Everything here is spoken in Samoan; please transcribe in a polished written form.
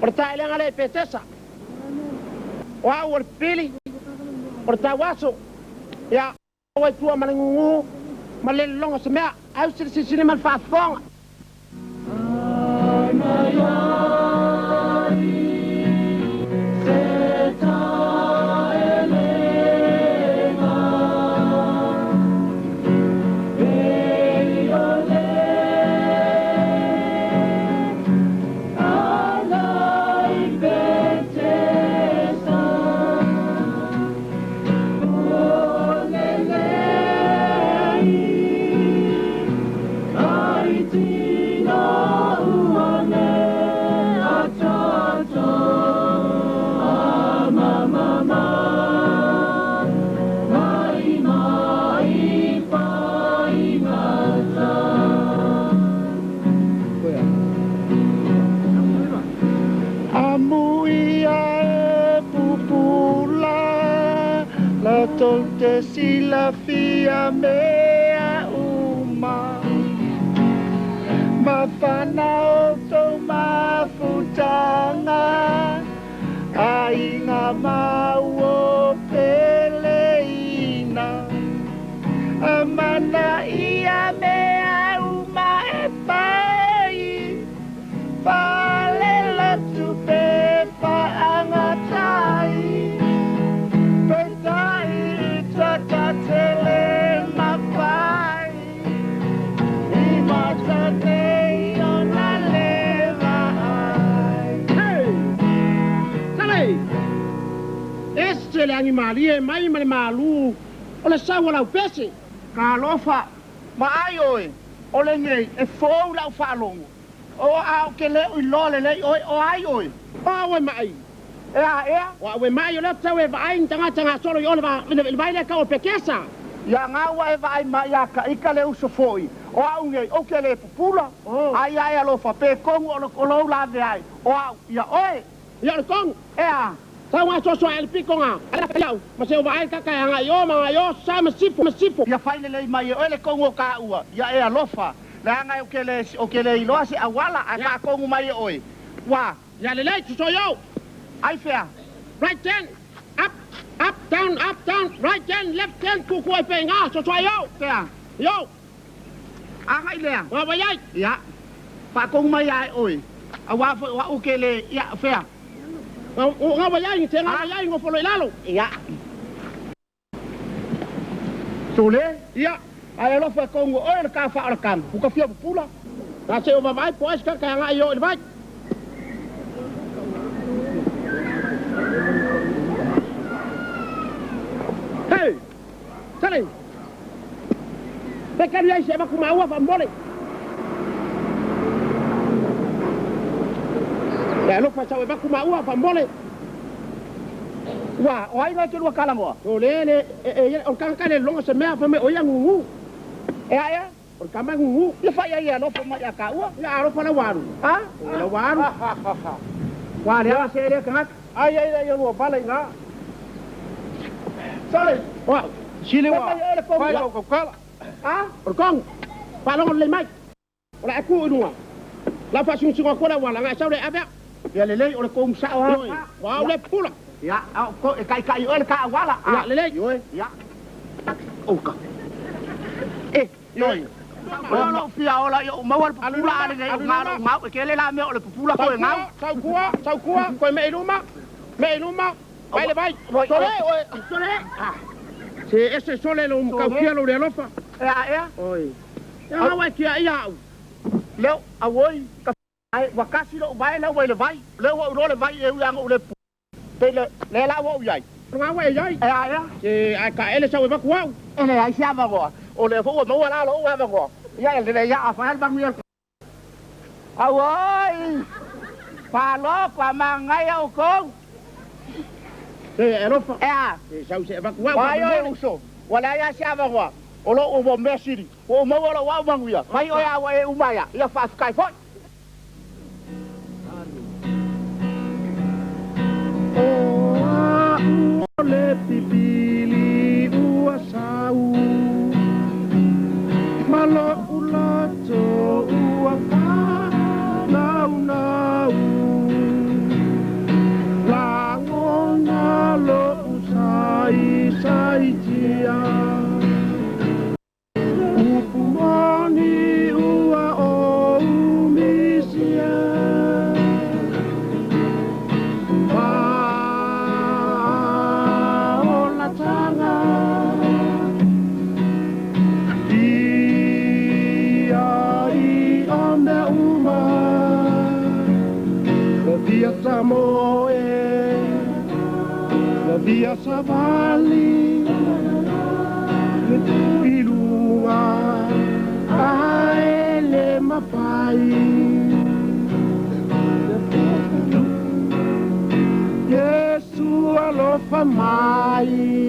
O le taelega lea i Petesa. O au o le pili, o le tauaso. Ia, o ai tua ma le gugu ma le lologa o se mea. Ae usi le silisili ma le faafofoga. Amuia e pupula la tou te silafia mea uma, mafana outou mafutaga, aiga ma ua peleina. Amanaia mea uma e fai, Faalelatu pe faagatai, peitai takatele mafai, i mata nei ona le vaai. Hey! Sale! Ese le agimalie mai ma le malu o le sau o lau pese. Talofa, vaai oe, o lenei e fou lau faalogo. O a ou te le o iloa lelei oe, o ai oe? O au e maʻi. E a ea? O au e maʻi o lea tau e vaai ni tagata gasolo i o le vai lea kau o Pekesa. Ia nga ua e vaai mai ia ka ika le uso foi, o au nei, ou te le pupula. Ai ae alofa, pe kohu o lou laveai, o au, ia oe. Ia o le kohu. E a? Tau gasoso ae le piko nga au, ma se o vaai kaka e agai i o ma agai i o, sa ma sifo, ma sifo. Ia fai lelei mai e oe le kohu o ka ua, ia e alofa. Leaga ou te le, ou te le iloa se auala, ae faatonu mai e oe. Ua. Ia lelei, soso i ou. Ai fea? Right turn, up, up, down, up, down, right turn, left turn, kuku ai pe nga, soso ai ou. Fea? I ou. Agai lea. Ua wai ai. Ia, faatonu mai ia e oe. Auā foi o au ke le, ia, fea? Nga wai ai, te nga wai ai, ngofolo i lalo. Ia. Sole? Ia. Ae alofa e kohu oe le ka wha o le kanu. Uka fia pupula. Na se o vavai po ai ka ka ngai o i le vai. Hey! Sale! Pe kalu ai se vaku maua fa mole. Ia alofa sau e vaku maua fa mole. Ua, o ai ngai te lua kalamoa? O le le e e o ka ka le longa se mea fa me o ia ngugu. E a ea? O le kama ngugu. Ia fai ai e alofa mai ia ka ua. Ia alofa la waru. Ha? O la waru. Ua le aga se le kangaka. Ai ai ai lua pala i ngā. Sale! Wa. Sili wa. Fai mai e le kohu. Fai lau kaukala. Ha? O le kongu. Faalogo lelei mai. O le a ku i luga. Lau faasigusigu atu le auala, ngai sau le ave au. Ia lelei o le kohu sao ha. Ioe. Ua au le pula. Ia, au ko e kai kai oe le ka auala. Ia lelei. Ioe. Ia. Ouka. E, ioe. O lou fia ola i ou maua le pupula a lenei o ngā lou ngau. E kele la mea o le pupula koe ngau. Sau kua, sau kua, koe me i luma, me i luma, mai le vai. Sole, oe, sole. Se ese sole lo mkaukia lo le alofa. E a ea? Oi. Ia ngau ai kia ia au. Leo, au oi, ka ai, ua kasi lou vai lau ai le vai. Leo ua ulo le vai e ui anga u le pu. Pe le, le la ua ui ai. Ngau ai ai. E a ea? Se ai ka ele sau e vaku au. E le ai se avangoa. O le fo ua maua la lo ua avangoa. Ia e le ia a whai mangu ia. Au oi! Palo pa mangai au kou. Se e alofa. E a? Se sau se vaku au. Vai oe uso. Ua le ai a se avangoa. O lo ua mea sili. Ua maua lo ua mangu ia. Mai oe a ua e umaya. Ia whaafkai foi. O au o le pipili ua sau, ma lo'u loto ua fānaunau. Samoe La via savali Le pilunga Ae le mapai Yesu alofa mai.